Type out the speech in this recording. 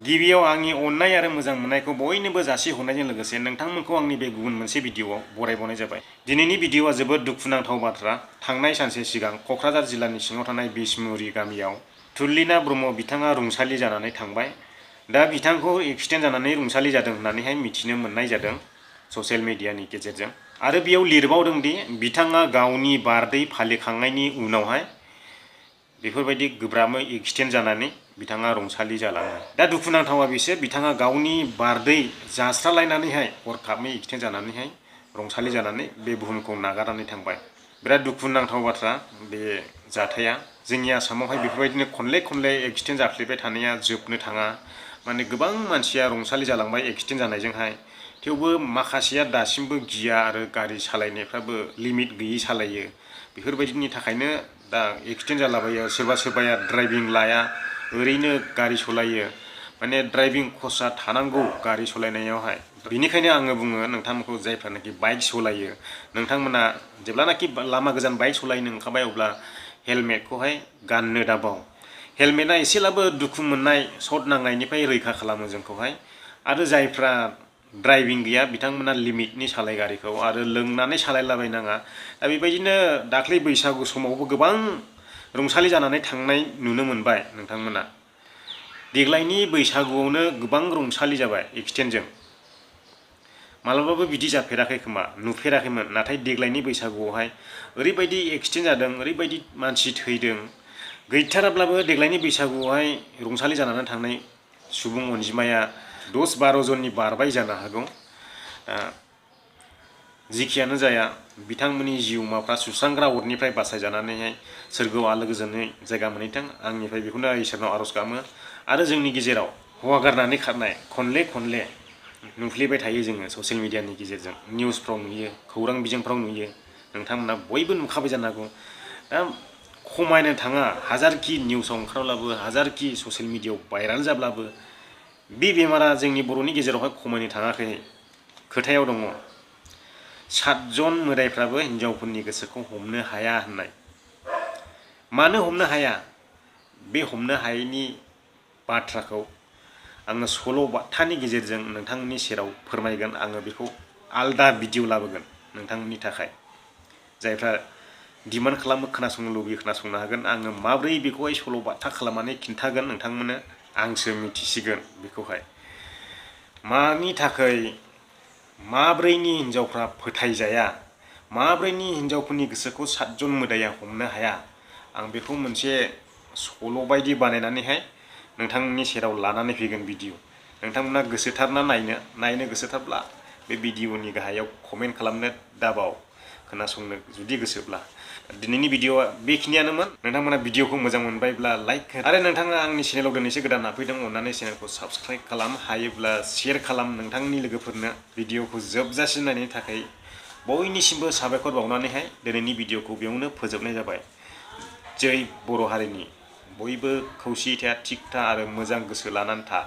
गिबियाव आंनि अननाय आरो मोजां मोननायखौ बयनोबो जासिहरनायजों लोगोसे नोंथांमोनखौ आंनि बे गुबुन मोनसे भिडिअआव बरायबावनाय जाबाय। दिनैनि भिडिअआ जोबोद दुखुनांथाव बाथ्रा। थांनाय सानसे सिगां क'क्राझार जिल्लानि सिङाव थानाय बिसमुरि गामियाव तुलिना ब्रह्म बिथाङा रुंसारि जानानै थांबाय। दा बिथांखौ एक्सिडेन्ट जानानै रुंसारि जादों होननानैहाय मिथिनो मोननाय जादों ससियेल मिडियानि गेजेरजों। आरो बेयाव लिरबावदों दि बिथाङा गावनि बार्थडे फालिखांनायनि उनावहाय बेफोरबायदि गोब्राबै एक्सिडेन्ट जानानै बिथाङा रुंसारि जालाङो। दा दुखुनांथावा बिसोर बिथाङा गावनि बार्थडे जास्रालायनानैहाय हरखाबै एक्सिडेन्ट जानानैहाय रुंसारि जानानै बे बुहुमखौ नागारनानै थांबाय। बिराद दुखुनांथाव बाथ्रा बे जाथाया। जोंनि आसामावहाय बेफोरबायदिनो खनले खनले एक्सिडेन्ट जाफ्लेबाय थानाया जोबनो थाङा। माने गोबां मानसिया रुंसारि जालांबाय एक्सिडेन्ट जानायजोंहाय। थेवबो माखासेया दासिमबो गिया आरो गारि सालायनायफ्राबो लिमिट गैयै सालायो। बेफोरबायदिनि थाखायनो दा एक्सिडेन्ट जालाबायो। सोरबा सोरबाया ड्राइभिं लाया, ओरैनो गारि सालायो। माने ड्राइभिं कर्सआ थानांगौ गारि सालायनायावहाय। बेनिखायनो आङो बुङो नोंथांमोनखौ जायफ्रानाखि बाइक सालायो नोंथांमोना जेब्लानाखि लामा गोजान बाइक सालायनो ओंखारबाय अब्ला हेलमेटखौहाय गाननो दाबाव। हेलमेटआ एसेब्लाबो दुखु मोननाय, शट नांनायनिफ्राय रैखा खालामो जोंखौहाय। आरो जायफ्रा ड्राइभिं गैया बिथांमोना लिमिटनि सालाय गारिखौ, आरो लोंनानै सालायलाबायनाङा। दा बेबायदिनो दाख्लै बैसागु समावबो गोबां रुंसारि जानानै थांनाय नुनो मोनबाय नोंथांमोना। देग्लायनि बैसागुआवनो गोबां रुंसारि जाबाय एक्सिडेन्टजों। माब्लाबाबो बिदि जाफेराखै खोमा, नुफेराखैमोन। नाथाय देग्लायनि बैसागुआवहाय ओरैबायदि एक्सिडेन्ट जादों, ओरैबायदि मानसि थैदों। गैथाराब्लाबो देग्लायनि बैसागुआवहाय रुंसारि जानानै थांनाय सुबुं अनजिमाया 10-12 जननि बारबाय जानो हागौ। जिखियानो जाया बिथांमोननि जिउमाफ्रा सुस्रांग्रा अरनिफ्राय बासायजानानैहाय सोरगोआव आलो गोजोनै जायगा मोनहैथों। आंनिफ्राय बेखौनो इसोरनाव आरज गाबो। आरो जोंनि गेजेराव हौवा गारनानै खारनाय खनले खनले नुफ्लेबाय थायो जोङो ससियेल मिडियानि गेजेरजों, निउसफ्राव नुयो, खौरां बिजोंफ्राव नुयो। नोंथांमोना बयबो नुखाबाय जानो हागौ। दा खमायनो थाङा, हाजारखि निउसाव ओंखारब्लाबो, हाजारखि ससियेल मिडियायाव भाइराल जाब्लाबो बे बेमारा जोंनि बर'नि गेजेरावहाय खमायनो थाङाखै। खोथायाव दङ 7 जन मोदायफ्राबो हिनजावफोरनि गोसोखौ हमनो हाया होननाय। मानो हमनो हाया? बे हमनो हायैनि बाथ्राखौ आङो सल' बाथानि गेजेरजों नोंथांमोननि सेराव फोरमायगोन। आङो बेखौ आलदा भिडिअ लाबोगोन नोंथांमोननि थाखाय। जायफ्रा डिमान्ड खालामो खोनासंनो लुबैयो खोनासंनो हागोन। आङो माब्रै बेखौहाय सल' बाथा खालामनानै खिन्थागोन नोंथांमोननो आंसो मिथिसिगोन। बेखौहाय मानि थाखाय माब्रैनि हिनजावफ्रा फोथायजाया, माब्रैनि हिनजावफोरनि गोसोखौ 7 जन मोदाया हमनो हाया, आं बेखौ मोनसे सल' बायदि बानायनानैहाय नोंथांमोननि सेराव लानानै फैगोन भिडिअ। नोंथांमोना गोसोथारना नायनो गोसोथारब्ला बे भिडिअनि गाहायाव कमेन्ट खालामनो दाबाव, खोनासंनो जुदि गोसोब्ला। दिनैनि भिडिअआ बेखिनियानोमोन। नोंथांमोना भिडिअखौ मोजां मोनबायब्ला लाइक हो, आरो नोंथाङा आंनि चेनेलाव दिनैसो गोदान हाबफैदों अननानै चेनेलखौ साबस्क्राइब खालाम, हायोब्ला शेयार खालाम नोंथांनि लोगोफोरनो। भिडिअखौ जोबजासिम नायनायनि थाखाय बयनिसिमबो साबायखर बावनानैहाय दिनैनि भिडिअखौ बेयावनो फोजोबनाय जाबाय। जै बर' हारिनि। बयबो खौसेयै था, थिग था आरो मोजां गोसो लानानै था।